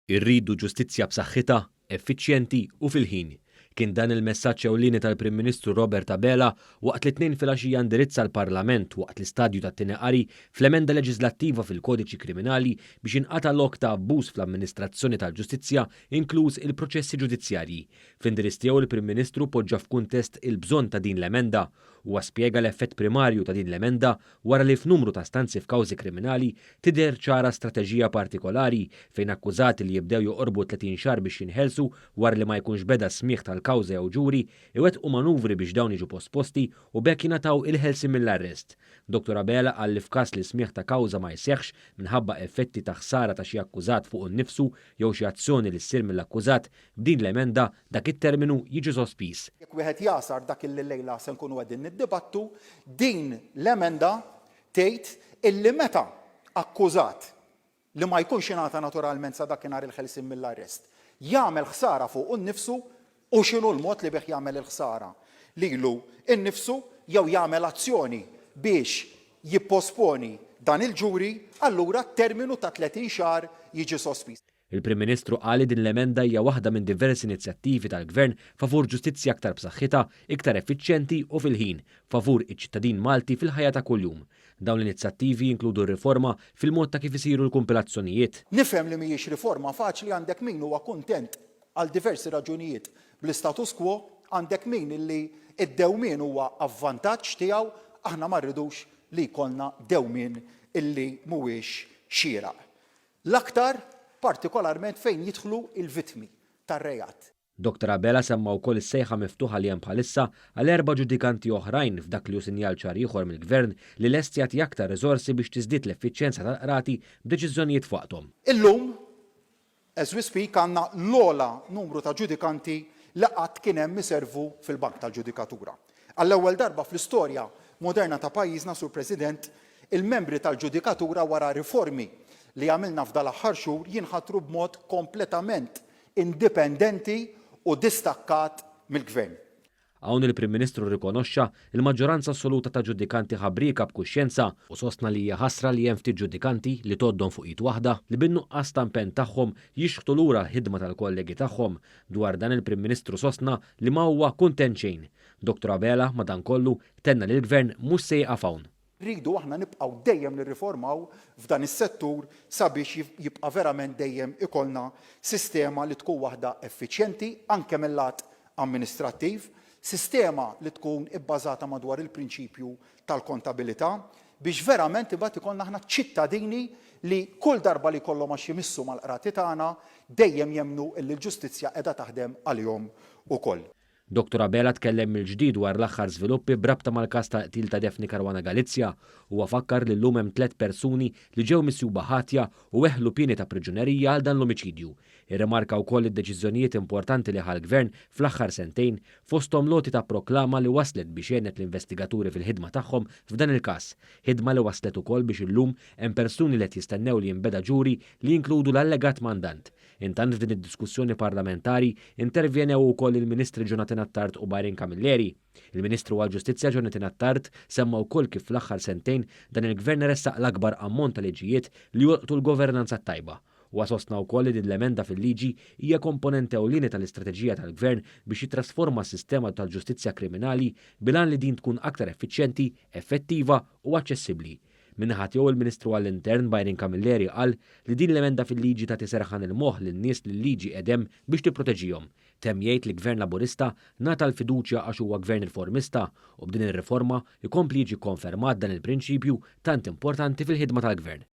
Irridu ġustizzja b'saħħitha, effiċjenti u fil-ħin. Kien dan il-messaġġ ewlieni tal-Prim Ministru Robert Abela waqt li t-Tnejn filgħaxija indirizza l-Parlament waqt l-istadju tat-tieni qari fl-emenda leġiżlattiva fil-Kodiċi Kriminali biex jinqata' lok ta' abbuż fl-amministrazzjoni tal-ġustizzja inkluż il-proċessi ġudizzjarji. Fl-indirizz tiegħu l-Prim Ministru poġġa f'kuntest il-bżonn ta' din l-emenda. Huwa spjega l-effett primarju ta' din l-emenda wara li f'numru ta' stanzi f'kawżi kriminali tidher ċara strateġija partikolari fejn akkużati li jibdew joqorbu 30 xahar biex jinħelsu wara li ma jkunx beda s-smigħ tal-kawża jew ġuri iwettqu manuvri biex dawn jiġu posposti u b'hekk jingħataw il-ħelsien mill-arrest. Dottor Abela qal li f'każ li s-smigħ ta' kawża ma jseħħx minħabba effetti ta' ħsara ta' xi akkużat fuqu nnifsu jew xi azzjoni li ssir mill-akkużat, b'din l-emenda dak it-terminu jiġi sospiż. Jekk wieħed jagħsar dak illi llejla se nkunu qegħdin niddibattu, din l-emenda tgħid illi meta akkużat, li ma jkunx ingħata naturalment sa dakinhar il-ħelsien mill-arrest, jagħmel ħsara fuqu nnifsu, hu x'inhu l-mod li bih jagħmel il-ħsara lilu nnifsu jew jagħmel azzjoni biex jipposponi dan il-ġuri, allura t-terminu ta' 30 xahar jiġi sospiż. Il-Prim Ministru qal li din l-emenda hija waħda minn diversi inizjattivi tal-Gvern favur ġustizzja aktar b'saħħitha, iktar effiċjenti u fil-ħin, favur iċ-ċittadin Malti fil-ħajja ta' kuljum. Dawn l-inizjattivi jinkludu r-riforma fil-mod ta' kif isiru l-kumpilazzjonijiet. Nifhem li mhijiex riforma faċli, għandek min huwa kuntent għal diversi raġunijiet bl-istatus quo, għandek min illi d-dewmien huwa avvantaġġ tiegħu, aħna ma rridux li jkollna dewmien illi mhuwiex xieraq. L-aktar partikolarment fejn jidħlu l-vittmi tar-reat. Dottor Abela semma wkoll is-sejħa miftuħa li hemm bħalissa għal erba' ġudikanti oħrajn f'dak li hu sinjal ċar ieħor mill-Gvern li lest jagħti aktar riżorsi biex tiżdied l-effiċjenza tal-qrati b'deċiżjonijiet f'waqthom. Illum, As we speak għandna l-ogħla numru ta' ġudikanti li qatt kien hemm iservu fil-bank tal-ġudikatura. Għall-ewwel darba fl-istorja moderna ta' pajjiżna, Sur President, il-membri tal-ġudikatura wara riformi li għamilna f'dal-aħħar xhur jinħatru b'mod kompletament indipendenti u distakkat mill-Gvern. Hawn il-Prim Ministru rrikonoxxa l-maġġoranza assoluta ta' ġudikanti ħabrieka b'kuxjenza u sostna li hija ħasra li hemm ftit ġudikanti li tgħoddhom fuq id waħda li bin-nuqqas ta' impenn tagħhom jixħtu lura l-ħidma tal-kollegi tagħhom. Dwar dan il-Prim Ministru sostna li ma huwa kuntent xejn. Dottor Abela, madankollu, tenna li l-Gvern mhux se jieqaf hawn. Rridu aħna nibqgħu dejjem nirriformaw f'dan is-settur sabiex jibqa' verament dejjem ikollna sistema li tkun waħda effiċjenti anke mil-lat amministrattiv, sistema li tkun ibbażata madwar il-prinċipju tal-kontabilità biex verament imbagħad ikollna aħna ċittadini li kull darba li jkollhom għax imissu mal-qrati tagħna dejjem jemmnu illi l-ġustizzja qiegħda taħdem għalihom ukoll. Dottor Abela tkellem mill-ġdid dwar l-aħħar żviluppi b'rabta mal-każ tal-qtil ta' Daphne Caruana Galizia. Huwa fakkar li llum hemm tlett persuni li ġew misjuba ħatja u weħlu pieni ta' priġunerija għal dan l-omiċidju. Irrimarka wkoll id-deċiżjonijiet importanti li ħa l-Gvern fl-aħħar sentejn, fosthom l-għoti ta' proklama li wasslet biex għenet l-investigaturi fil-ħidma tagħhom f'dan il-każ. Ħidma li wasslet ukoll biex illum hemm persuni li qed jistennew li jinbeda ġuri li jinkludu l-allegat mandant. Intant f'din id-diskussjoni parlamentari intervjenew ukoll il-Ministri Jonathan Attard u Byron Camilleri. Il-Ministru għall-Ġustizzja Jonathan Attard semma wkoll kif fl-aħħar sentejn dan il-Gvern ressaq l-akbar ammont ta' liġijiet li jolqtu l-governanza t-tajba. Huwa sostna wkoll li din l-emenda fil-liġi hija komponent ewlieni tal-istrateġija tal-Gvern biex jittrasforma s-sistema tal-ġustizzja kriminali bil-għan li din tkun aktar effiċjenti, effettiva u aċċessibbli. Min-naħa tiegħu il-Ministru għall-Intern Byron Camilleri qal li din l-emenda fil-liġi tagħti serħan il-moħħ lin-nies li l-liġi qed hemm biex tipproteġihom. Temm jgħid li Gvern Laburista ngħata l-fiduċja għax huwa Gvern riformista u b'din ir-riforma jkompli jiġi kkonfermat dan il-prinċipju tant importanti fil-ħidma tal-Gvern.